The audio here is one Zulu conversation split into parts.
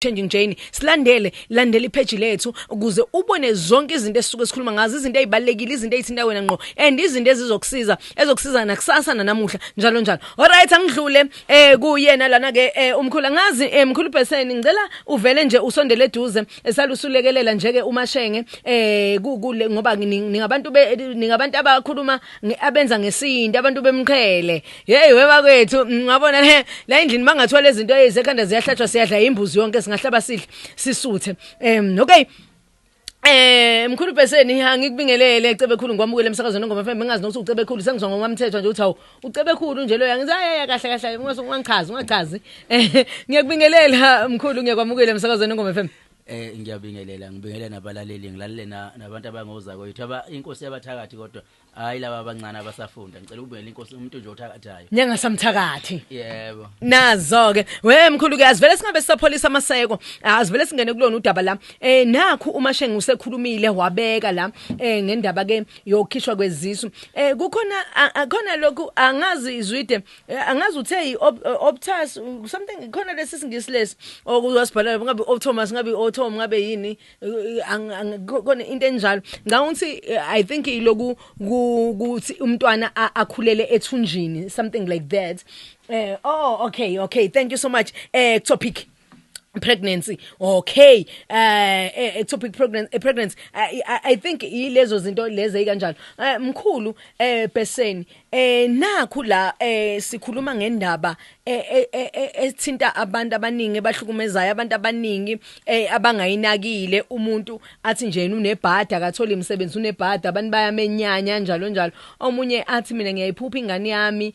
Changing Jane, silandele, landela ipage lethu ukuze ubone zonke izinto esisuke sikhuluma ngazo, izinto ezibalekile, izinto ezithinta wena ngqo and izinto ezizokusiza, ezokusiza nakusasa nanamuhla, njalo njalo. Alright, angidlule kuyena lana ke, umkhulu angazi, mkhulu Bheseni, ngicela uvele nje usondele eduze esalusulekelela nje ke uMashenge kule, ngoba ningabantu ningabantu abakhuluma abenza ngesintu, abantu bemqhele. Hey webakwethu, ngabona le la endlini bangathola izinto ezisekhanda ziyahlatshwa, siyadla imbuzi yonke, singahlaba sidle sisuthe. Okay. Mkhulu Bheseni, angikubingelele, Cebekhulu, ngikwamukele emsakazweni Ngoma FM. Ngingazi nokuthi uCebekhulu, sengizwa ngomamthetho nje uthi hawu uCebekhulu nje loya, ngithi hayi kahle kahle, ungachazi ungachazi. Ngiyakubingelela mkhulu, ngiyakwamukela emsakazweni Ngoma FM. Ngiyabingelela, ngibingelela nabalaleli, ngilalele nabantu abangoza kwethu, aba inkosi yabathakathi, kodwa hayi laba abancane abasafunda. Ngicela ukubingelela inkosi, umuntu nje othakathayo. Nyangasamthakathi. Yebo. Nazo ke we mkhulu ke, asivele singabe sisapholisa amaseko, asivele singene kulona udaba la. Nakhu uMashenge usekhulumile wabeka la ngendaba ke yokukhishwa kwezisu. Kukhona khona lokhu, angazi izwide, angazi uthe optas something, khona lesi singisi lesi okuwasibhalela, ngabe optomas, ngabe otom, ngabe yini, khona into enjalo. Ngicabanga ukuthi I think iloku ukuthi umntwana akhulele ethunjini, something like that. Oh okay, thank you so much. Ectopic pregnancy, okay, ectopic pregnancy, I think ilezo zinto lezi ezikanjalo. Mkhulu Bheseni, nakhu la sikhuluma ngendaba ethinta abantu abaningi, ebahlukumezayo abantu abaningi, abangayinakile. Umuntu athi nje yena unebhada, akathola imisebenzi, unebhada, abantu bayamenyanya njalo njalo. Omunye athi mina ngiyayiphupha ingane yami,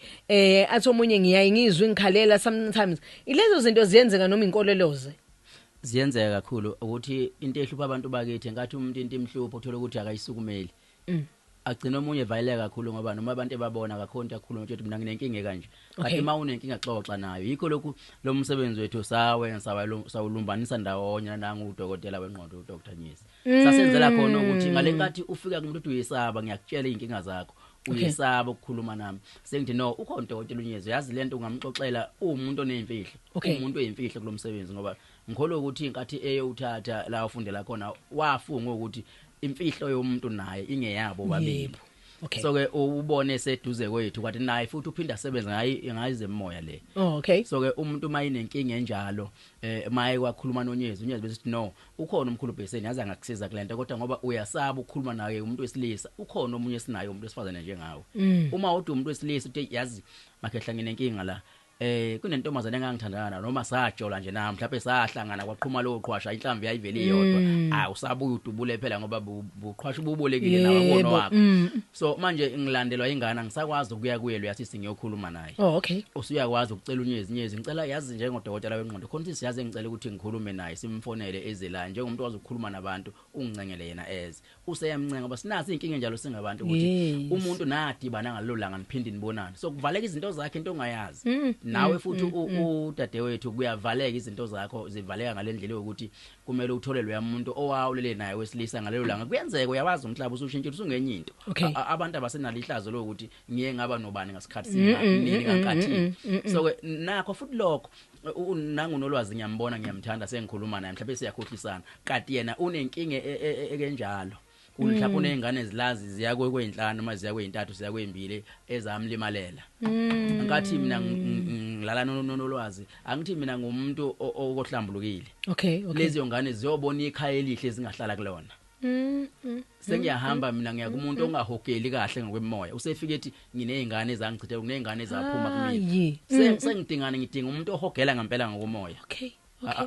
athi omunye ngiyayingizwa ingikhalela sometimes. Ilezo zinto ziyenzeka noma inkoleloze? Ziyenzeka kakhulu, ukuthi into ehlupha abantu bakithi, ngathi umuntu into imhlupho uthola ukuthi akayisukumeli, agcina omunye evaleleka kakhulu, ngoba noma abantu ebabona akakhonto akhuluma ukuthi mina nginenkinga kanje, kanti uma unenkinga xoxa nayo. Yikho lokhu lo msebenzi wethu sawenza, sawulumbanisa ndawonye nangu udokotela wengqondo, uDr Nyezi, sasenzela khona ukuthi ngale nkathi ufika kumuntu uthi uyesaba, ngiyakutshela izinkinga zakho, uyesaba ukukhuluma nami, sengithi no, ukhona udokotela uNyezi, yazi lento ungamxoxela, uwumuntu oneyimfihlo, umuntu oyimfihlo kulomsebenzi, ngoba ngikholwa ukuthi inkathi eyowuthatha la ufundela khona wafunga ukuthi imfihlo yomuntu naye ingeyabo babili. So ke ubone seduze kwethu, kwathi naye futhi uphinda asebenze ngayi ngayizemmoya le. Oh okay. So ke umuntu uma inenkinga enjalo, maye kwakhuluma noNyezi, uNyezi bese no, ukhona umkhulu Bheseni, yazi angakusiza kulento, kodwa ngoba uyasaba ukukhuluma naye umuntu wesilisa, ukhona omunye esinaye, umuntu wesifazane njengawe. Uma uthi umuntu wesilisa uthi yazi makhehla nginenkinga la, kunentombazane engangithandana nayo, noma sajola nje nami, mhlawumbe sahlangana kwaqhuma lo qhwasha, inhlamvu yayivele iyodwa, ah usabuya udubule phela, ngoba buqhwasha ububolekile nawe kuona wakho. So manje ngilandelwa ingane, angisakwazi ukuya kuye lo yasisi ngiyokhuluma naye. Oh okay. Usuyakwazi ukucela uNyezi, Nyezi ngicela, yazi njengodokotela wengqondo khona ukuthi siyazi, ngicela ukuthi ngikhulume naye, simfonele eze la, njengomuntu wazi ukukhuluma nabantu, ungincengele yena eze. Useyamncenga, ngoba sinazo inkinga njalo singabantu ukuthi umuntu nadibana ngalelo langa niphinde nibonane, so kuvaleka izinto zakhe, into ongayazi nawe futhi udadewethu, kuyavaleka izinto zakho, zivaleka ngalendlela yokuthi kumele uthole loya muntu owawulele naye wesilisa ngalelo langa. Kuyenzeka uyawazi umhlaba usushintshile, usungenye into. Abantu abasenalo ihlazo lokuthi ngiye ngaba nobani ngasikhathi sinini ngankathi. So ke nakho futhi lokho, nangu nolwazi, ngiyambona, ngiyamthanda, sengikhuluma naye, mhlawumbe siyakhohlisana, kanti yena unenkinga ekenjalo, mhlawumbe unezingane ezilazi ziya kweyinhlanu noma ziya kweyintathu, ziya kweyimbili, ezamlimalela. Nkathi mina ngilala nolwazi, angithi mina ngumuntu okohlambulukile, lezi ngane ziyobona ikhaya elihle ezingahlala kulona. Sengiyahamba mina ngiya kumuntu ongahogeli kahle ngokwemoya, usefike ethi nginezingane ezangichitha, kunezingane ezaphuma kumina. Sengidingana, ngidinga umuntu ohogela ngempela ngokomoya.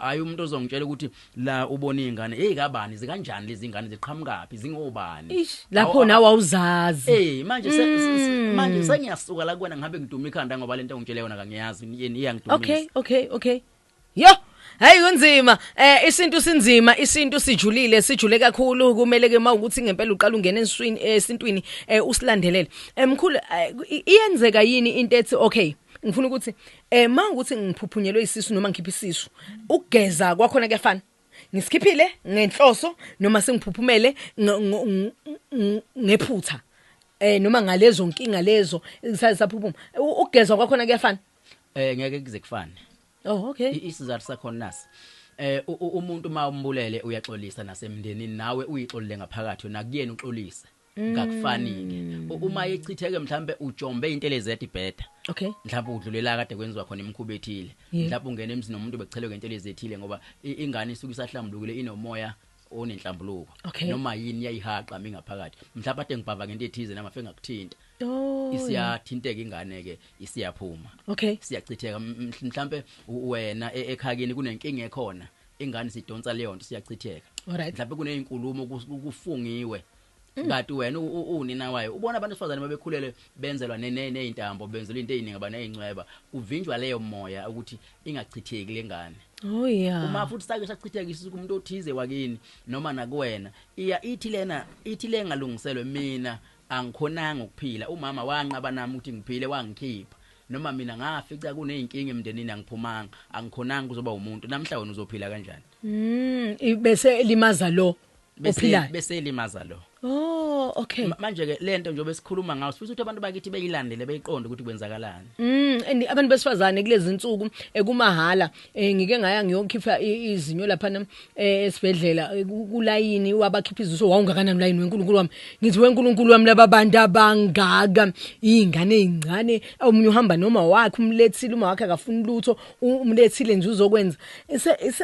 Hayi umuntu ozongitshela ukuthi la ubona izingane, hey kabani, zikanjani lezi ingane, ziqhamukaphi, zingobani? Ish, lapho nawe awuzazi. Manje manje sengiyasuka la kuwena, ngihambe ngiduma ikhanda, ngoba lento ongitshele yona kangiyazi yini, iyangidumisa. Okay. Yo, hayi kunzima. Isintu sinzima, isintu sijulile, sijule kakhulu. Kumele ke mawukuthi ngempela uqala ungena enswini esintwini, usilandelele. Mkhulu, iyenzeka yini into ethi, okay, ngifuna ukuthi mawukuthi ngiphuphunyelwe isisu noma ngikhipha isisu, ukugeza kwakhona kuyafana? Ngisikhiphile ngenhloso noma sengiphuphumele ngephutha, noma ngalezo nkinga lezo sasaphuphuma, ukugezwa kwakhona kuyafana? Ngeke kuze kufane. Oh okay. Isizathu sakhona nasi. Umuntu uma umbulele uyaxolisa nasemndenini, nawe uyixolile ngaphakathi, nakuyena uxolise. Ngakufanike uma echitheke mhlambe ujombe intelezi edibheda. Mhlawumbe udlulela kade kwenziwa khona imikhuba ethile, mhlawumbe ungena emzini nomuntu bekuchelwe ngentelezi ethile, ngoba ingane isuke isahlambulukile, inomoya onenhlambuluko. Noma yini iyayihaqa mingaphakathi, mhlawumbe ade ngibhava ngento ethize nama fe ngakuthinta, isiyathinteka ingane ke, isiyaphuma. Siyachitheka. Mhlambe wena ekhakeni kunenkinga ekhona, ingane sidonsa leyo nto, siyachitheka. Mhlawumbe kunezinkulumo kufungiwe, kanti wena unina wayo ubona abantu besifazane babekhulele benzelwa nezintambo, benzelwa into eziningi, abanezincweba, kuvinjwa leyo moya ukuthi ingachitheki lengane. Oh yeah. Uma futhi sake sachitheka isisu kumuntu othize wakini noma nakuwena, iya ithi lena ithi lengalungiselwe, mina angikhonanga ukuphila, umama wanqaba nami ukuthi ngiphile, wangikhipha, noma mina ngafica kuneyinkinga emndenini, angiphumanga, angikhonanga kuzoba umuntu, namhla wena uzophila kanjani? Bese limaza lo ophilayo. Bese limaza lo. Oh, okay. Manje ke lento njengoba sikhuluma ngayo, sifisa ukuthi abantu bakithi beyilandele, beyiqonde ukuthi kwenzakalani. And abantu besifazane kulezi insuku ekumahala, ngike ngaya ngiyokhipha izinyo lapha esibhedlela, kulayini wabakhipha izisu wawungakanani ulayini weNkulunkulu wami. Ngithi weNkulunkulu wami, laba bantu abangaka, izingane ezincane, omunye uhamba noma wakhe umlethile, uma wakhe akafuni lutho, umlethile nje uzokwenza.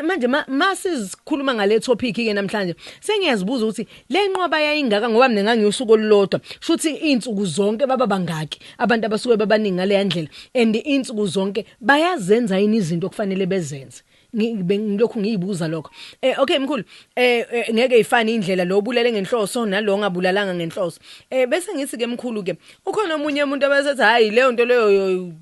Manje masikhuluma ngale topic ke namhlanje, sengiyazibuza ukuthi le nqwaba yayingaka, ngoba mina ngangiyosuku olulodwa, shuthi insuku zonke baba bangaki abantu abasuke babaningi ngale ndlela, and insuku zonke bayazenza yini izinto okufanele bezenze? Ngilokhu ngiyibuza lokho. Okay mkhulu, ngeke ifane indlela lo bulele ngenhloso nalo ongabulalanga ngenhloso. Bese ngithi ke mkhulu ke, ukhona omunye umuntu abasethi hayi leyo nto leyo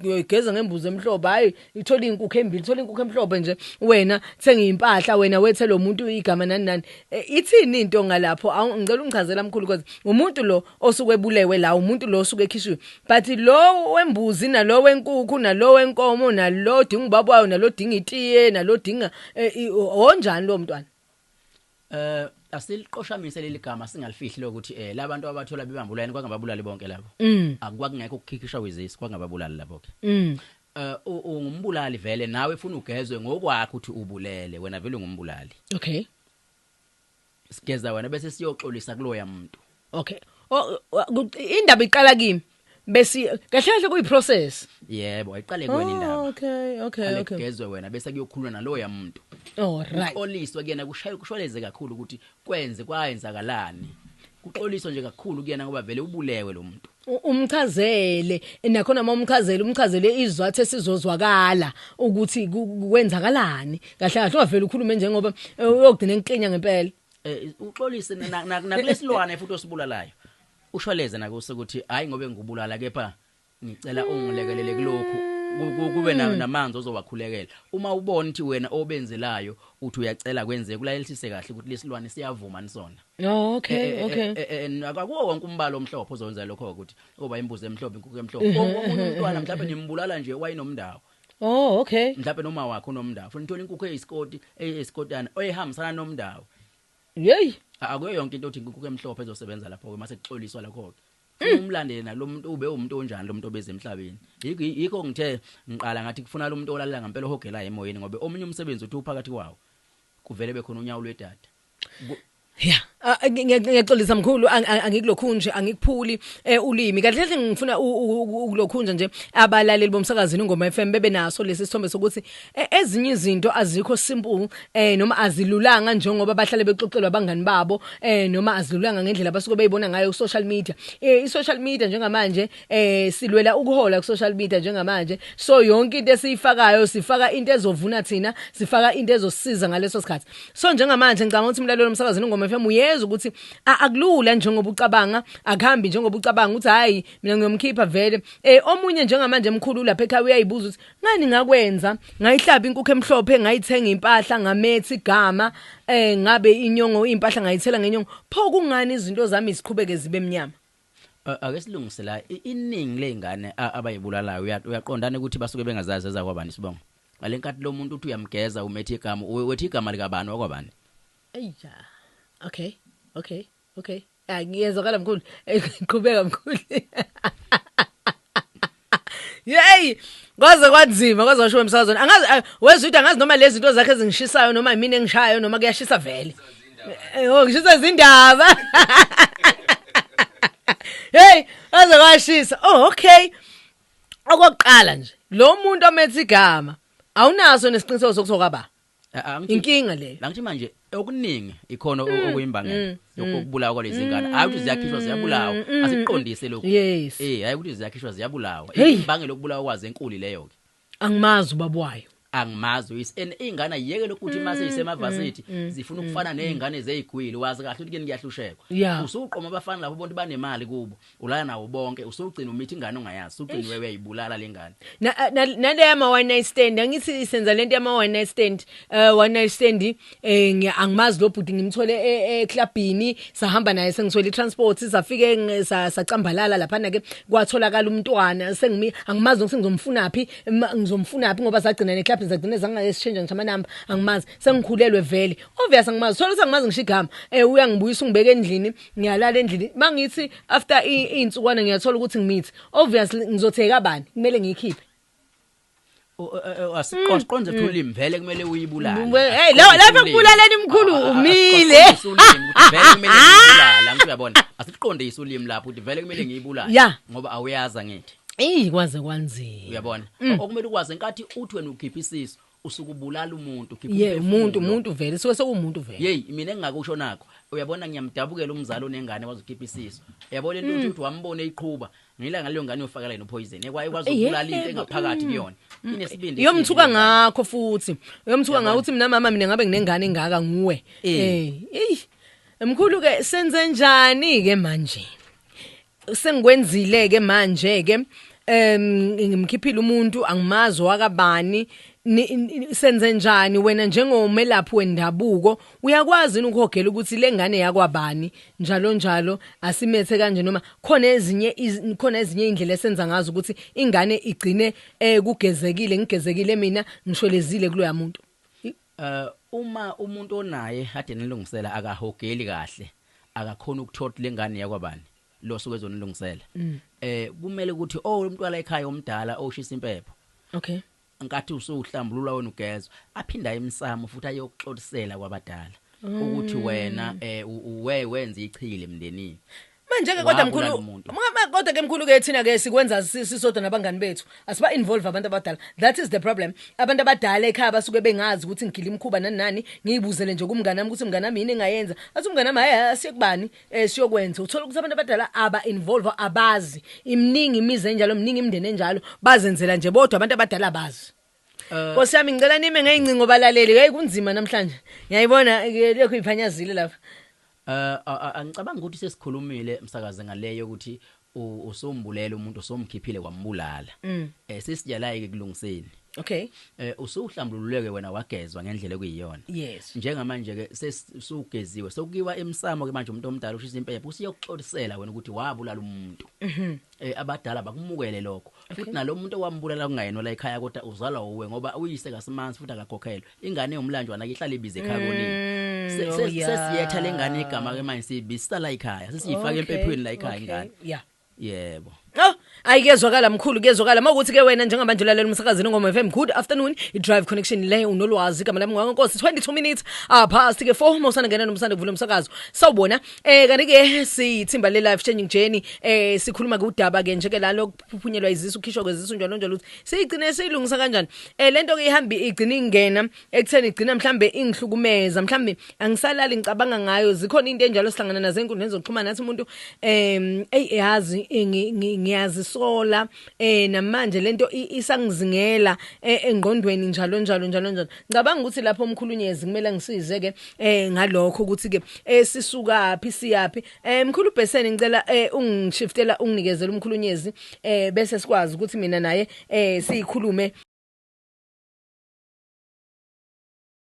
yoyigeza ngembuzi emhlophe, hayi ithola inkukhu embili, ithola inkukhu emhlophe nje, wena thenga impahla, wena wethe lo muntu igama nani nani. Ithini into ngalapho? Ngicela ungichazela mkhulu, because umuntu lo osuke ebulewe la, umuntu lo osuke ekhishiwe, but lo wembuzi nalo wenkukhu nalo wenkomo nalo dinga ubaba wayo nalo dinga itiye nalo dinga onjani lo mntwana? Asiliqoshamise leli gama, singalifihli lokuthi labantu abathola bebambulani kwangababulali bonke labo. Akwakungekho ukukhikhisha kwezisu, kwangababulali labo ke. Ungumbulali vele nawe, ufuna ugezwe ngokwakho ukuthi ubulele, wena vele ungumbulali. Sigeza wena bese siyoxolisa kuloya muntu. Okay. Indaba iqala kimi bese kahle kahle kuyi process. Yebo, ayiqale kuwena indaba. Okay. Kugezwe wena bese kuyokhuluma naloya muntu. All right. Uxoliswe kuyena, kushaye kushweleze kakhulu ukuthi kwenze kwayenzakalani. Kuxoliswa nje kakhulu kuyena ngoba vele ubulewe lo muntu. Umchazele nakhona, uma umchazele, umchazele izizathu esizozwakala ukuthi kwenzakalani kahle kahle, ungavele ukhulume njengoba uyogcina enklinya ngempela. Uxolise nakulesilwane futhi osibulalayo, ushweleze nakuso ukuthi hayi ngobe ngikubulala, kepha ngicela ungilekelele kulokhu, kube namanzi ozowakhulekela. Uma ubona ukuthi wena obenzelayo uthi uyacela kwenzeke, kulalelisise kahle ukuthi lesilwane siyavuma nisona. Oh, okay. Akuwo wonke umbalo omhlophe ozokwenza lokho, ukuthi oba imbuzi emhlophe, inkukhu emhlophe. Omunye umntwana mhlawumbe nimbulala nje wayenomndawo. Oh, okay. Mhlawumbe noma wakhe unomndawo, futhi uthola inkukhu eyisikoti, eyisikotana oyihambisana nomndawo. Yey. Akuyo yonke into othi inkukhu emhlophe ezosebenza lapho ke mase kuxoliswa lapho ke. Umlandele nalo muntu, ube umuntu onjani lo muntu obeze emhlabeni. Yikho ngithe ngiqala ngathi kufuna lo muntu olalela ngempela, ohogela emoyeni, ngoba omunye umsebenzi uthi uphakathi kwawo kuvele bekhona unyawo lwedada. Yeah, ngiyaxolisa mkhulu, angikulokhunje nje, angikuphuli ulimi. Kahle kahle ngifuna ukulokhunja nje abalaleli bomsakazini Ingoma FM bebe naso lesi sithombe sokuthi ezinye izinto azikho simple, noma azilulanga njengoba bahlale bexoxelwa abangani babo, noma azilulanga ngendlela abasuke beyibona ngayo ku social media. I social media njengamanje, silwela ukuhola ku social media njengamanje, so yonke into esiyifakayo sifaka into ezovuna thina, sifaka into ezosiza ngaleso sikhathi. So njengamanje ngicabanga ukuthi umlaleli womsakazini Ingoma FM uyezwa ukuthi akulula njengoba ucabanga, akuhambi njengoba ucabanga ukuthi hayi mina ngiyomkhipha vele. Omunye njengamanje emkhulu lapha ekhaya uyayibuza ukuthi ngani ngakwenza, ngayihlaba inkukhu emhlophe, ngayithenga impahla, ngametha igama, ngabe inyongo impahla ngayithela ngenyongo, pho kungani izinto zami ziqhubeke zibe emnyama? Ake silungise la, iningi lezingane abayibulalayo uyaqondana ukuthi basuke bengazazi ezakwabani isibongo. Ngalenkathi lo muntu uthi uyamgeza, umethe igama, wethi igama likabani, wakwabani? Eya, okay, ah, ngiyezwakala mkhulu. Qhubeka mkhulu. Hey, kwaze kwanzima, kwaze kwasho emsakazweni. Angazi wezwa ukuthi angazi noma lezi zinto zakhe ezingishisayo noma mina engishayo noma kuyashisa vele. Oh, ngishisa izindaba. Hey, kwaze kwashisa. Oh, okay. Okokuqala nje, lo muntu omethe igama awunaso nesiqiniseko sokuthi okaba. Inkinga leyo. La ngithi manje okuningi ikhona okuyimbangela yokubulawa kwalezi ngane. Hayi ukuthi ziyakhishwa ziyabulawa, asiqondise lokhu. Yes. Hayi ukuthi ziyakhishwa ziyabulawa. Hey. Imbangela yokubulawa kwazo enkulu leyo ke. Angimazi ubaba wayo. Angimazi uyise. And ingane ayiyeke lokhu ukuthi mase isemavasithi zifuna ukufana nezingane zezigwili, wazi kahle ukuthi kini kuyahlushekwa. Usuqoma abafana lapho bonke banemali kubo, ulala nawo bonke, usugcina umithi ingane ongayazi, usugcina wewe uyayibulala lengane. Nale yama one night stand, angithi senza lento yama one night stand, one night stand, angimazi lo bhuti, ngimthole eclubini, sahamba naye, sengithole i-transport, safike sacambalala lapha ke kwatholakala umntwana, sengimi angimazi nokuthi ngizomfuna phi, ngizomfuna phi ngoba sagcina neclub, sagcina zangaexchange ngisho amanamba, angimazi, sengikhulelwe vele, obvious angimazi, thola ukuthi angimazi ngisho igama, uyangibuyisa ungibeke endlini, ngiyalala endlini, mangithi after insukwana ngiyathola ukuthi ngimithi, obviously ngizotheka bani, kumele ngiyikhiphe. Asiqonde ulimi vele kumele uyibulale. Hey, lapha kubulaleni mkhulu umile. Ulimi ukuthi vele kumele ngiyibulale, angithi uyabona. Asiqondise ulimi lapho ukuthi vele kumele ngiyibulale ngoba awuyazi ngithi. Kwaze kwanzima. Uyabona? Okumele ukwazi enkathi uthi wena ukhipha isisu usukubulala umuntu, ukhipha umuntu vele, suke sekumuntu vele. Hey, mina engingakusho nakho. Uyabona ngiyamdabukela umzali onengane wazokhipha isisu. Uyabona into uthi wambona eyiqhuba. Ngilanga leyo ngane yofakela yena poison. Ekwazi ukubulala into engaphakathi kuyona. Inesibindi. Iyomthuka ngakho futhi. Uyomthuka ngawo uthi mina mama mina ngabe nginengane engaka nguwe. Mkhulu ke senze njani ke manje? Sengikwenzile ke manje ke ngimkhiphile umuntu angimazi wakabani, senze njani wena njengomelaphi wendabuko uyakwazi ukuhogela ukuthi lengane yakwabani njalo njalo, asimethe kanje noma khona ezinye indlela esenza ngazo ukuthi ingane igcine kugezekile, ngigezekile mina ngishwelezile kuloya muntu. Uma umuntu onaye ade nilungisela akahogeli kahle, akakhona ukuthola lengane yakwabani lo suke ezonilungisela. Kumele ukuthi umntwana ekhaya omdala oshisa impepho. Okay. Nkathi usuhlambulula wena ugezwa, aphinda emsamo futhi ayokuxolisela kwabadala ukuthi wena uwe wenza ichile emndenini. Manje ke kodwa mkhulu, kodwa ke mkhulu ke thina ke sikwenza sisodwa nabangani bethu, asiba involve abantu abadala. That is the problem. Abantu abadala ekhaya basuke bengazi ukuthi ngigila imkhuba nani nani, ngiyibuzele nje kumngani wami ukuthi mngani wami yini engayenza. Athi umngani wami hayi asiye kubani siyokwenza. Uthola ukuthi abantu abadala aba involve abazi. Iminingi imizi enjalo, iminingi imindeni enjalo, bazenzela nje bodwa abantu abadala abazi. Nkosi yami ngicela nime ngeyincingo balaleli. Hey kunzima namhlanje. Ngiyayibona lokhu iphanyazile lapha. Angicabanga ukuthi sesikhulumile umsakaze ngaleyo ukuthi usombulela umuntu usomkhiphile kwambulala. Sesijalaye ke kulungiseni. Okay. Usuhlambululeke wena wagezwa ngendlela ekuyiyona. Yes. Njengamanje ke sesugeziwe sokukiwa emsamo ke manje umuntu omdala ushisa impepho usiyokuxolisela wena ukuthi wabulala umuntu. Abadala bakumukele lokho. Futhi nalomuntu owambulala kungayena la ekhaya kodwa uzalwa uwe ngoba uyise kasimanzi futhi akakhokhelwe. Ingane yomlanjwana ke ihlala ibize ekhaya konini. Sesiyetha lengane igama ke manje siyibisa la ekhaya, sesiyifaka empephweni la ekhaya ingane. Yeah. Yebo. Oh, ayikezwakala mkhulu, kuyezwakala. Mawukuthi ke wena njengamanje ulalela umsakazini Ngoma FM. Good afternoon. I-Drive Connection le unolwazi igama lami ngwankosi 22 minutes past ke 4 mawusana ngena nomsanda kuvula umsakazo. Sawubona. Kanti ke sithimba le life changing journey sikhuluma kudaba ke nje ke la lokuphuphunyelwa izisu, ukhishwa kwezisu njalo njalo ukuthi siyigcine siyilungisa kanjani. Lento ke ihamba igcina ingena ekutheni igcina mhlambe ingihlukumeza, mhlambe angisalali ngicabanga ngayo. Zikhona into enjalo sihlangana nazo enkundleni zokuxhumana nathi umuntu yazi ngiyazisola namanje lento isangizingela engqondweni njalo njalo njalo njalo. Ngicabanga ukuthi lapho umkhulunyezi kumele ngisize ke ngalokho ukuthi ke sisuka phi siyapi. Mkhulu Bheseni ngicela ungishiftela unginikezele umkhulunyezi bese sikwazi ukuthi mina naye sikhulume.